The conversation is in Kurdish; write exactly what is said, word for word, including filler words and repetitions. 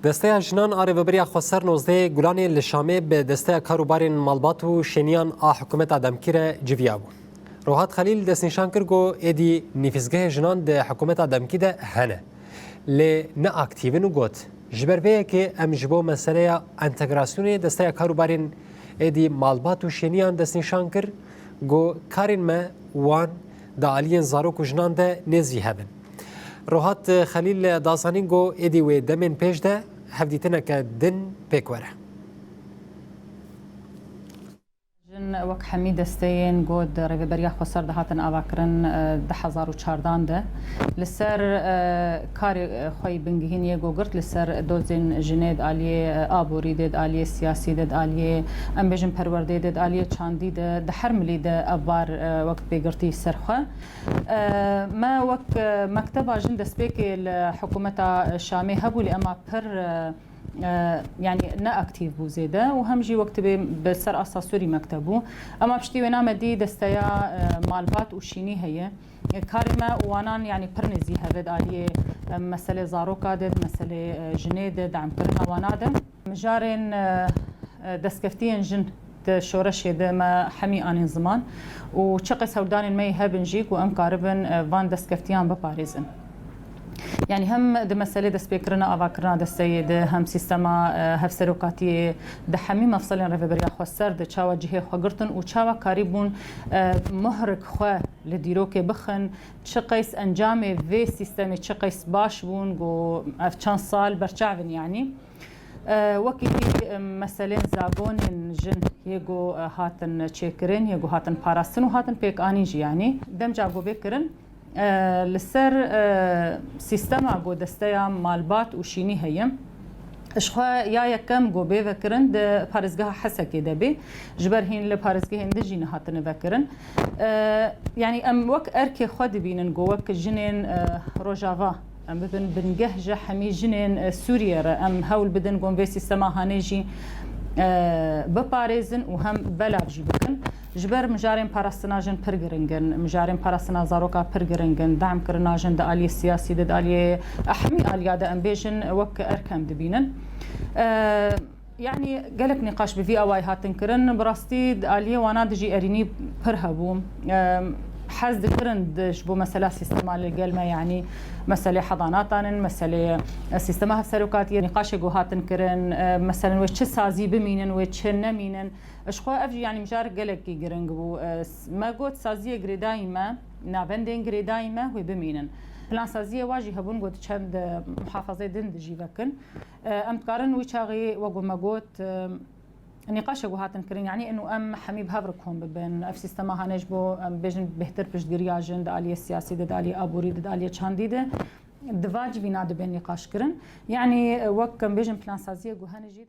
Desteya Jinan a Rêveberiya Xweser nozdehê Gulanê li Şamê bi Desteya Karûbarên Malbat û Şêniyan a Hikûmeta Demkî re civiya bû. Rohat Xelîl destnîşan kir ku êdî nîfîzgehê jinan di Hikûmeta Demkî de hene, lê ne aktîv in û got, ji ber vê yekê em ji bo meseleya entegrasyonê Desteya Karûbarên êdî Malbat û Şêniyan destnîşan kir ku karên me wan di aliyên zarok û jinan de nêzî hebin. Rohat Xelîl da zanîn ku êdî wê demên pêş de hevdîtineke din pêk were. Jin wek hemî desteyên ku di Rêveberiya Xweser de hatin avakirin, e, du hezar û çardan de li ser, e, karê, e, xwe yî bingehîn yê ku girt li ser dozên jinê di aliyê, e, aborî de, di aliyê siyasî de, di aliyê, em bêjin, perwerdeyê de, di aliyê çandî de, di her milî de ev bar, e, wek pêgirtî ser xwe. E, me wek, e, mekteba jin destpêkê li hikûmeta Şamê hebû, lê ema pir, e, e, yanî ne aktîv bû zêde û hem jî wek tibê bi ser asta sûrî mekteb bû. Ema piştî wêna me dî desteya, e, malbat û şînî heye. E, karê me û wanan yanî pir nêzî heve di aliyê, e, meselê zaroka de, di meselê, e, jinê de, de'mkirina wana de. Mijarên, e, e, destkeftiyên jin di şoreşê de me hemî anîn ziman û çi qas hewldanên me yê hebin jî ku em karibin, e, van destkeftiyan biparêzin. Yanî hem di meselê destpêkirina avakirina desteyê de, hem sîstema, e, hevserokatiyê, di hemî mefselên Rêveberiya Xweser de çawa cihê xwe girtin û çawa karîbûn, e, muhrik xwe li dîrokê bixin, çi qeys encamê vê sîstemê çi qeys baş bûn, ku ev çend sal berçav in yanî. E, wekî dî, e, meselên zagonên jin yê ku, e, hatin çêkirin, yê ku hatin parastin û hatin pêkanîn jî, yanî demca ku bê kirin, e, li ser, e, sîstema ku desteya malbat û şînî heye, ji xwe ya yekem ku bê vekirin di parêzgeha Hesekê de bê, ji ber hîn li parêzgehên din jî nehatine vekirin. E, yanî em wek erkê xwe dibînin ku wek jinên, e, Rojava, em bibin bingeh ji hemî jinên, e, Sûriyê re. Em hewl bidin ku em vê sîstema hanê jî, e, biparêzin û hem belav jî bikin. Ji ber mijarên parastina jin pir giring in, mijarên parastina zaroka pir giring in, de'mkirina jin di aliyê siyasî de, di aliyê, e, hemî aliya de em bêjin wek erk em dibînin. E, Yanî gelek nîqaş bi vî awayî hatin kirin. Bi rastî di aliyê wana de jî erînî pir hebû. Em, hez dikirin di, ji bo mesela sîstema li gel me, yanî meselê hedanatan in, meselê, e, sîstema hevserokatiyê nîqaşê ku hatin kirin, e, meselen wê çi sazî bimînin, wê çi nemînin. Ji xwe ev jî yanî mijarek gelekî giring bû. E, s-, me got saziyê girêdayî me, navendên girêdayî me wê bimînin. Plansaziyê wa jî hebûn ku di çend, e, muhafazeyê din de jî vekin. E, em dikarin wî çaxî, wek ku me got, e, nîqaşek ku hatin kirin, yanî inu em hemî bi hev re kom bibin. Ev sîstema hane ji bo, em bêjin, bêhtir piştgiriya jin di aliyê siyasî de, di aliyê aborî de, di aliyê çandî de, di van civîna dibe nîqaş kirin. Yanî, e, wek em bêjin, plansaziyê ku hene jî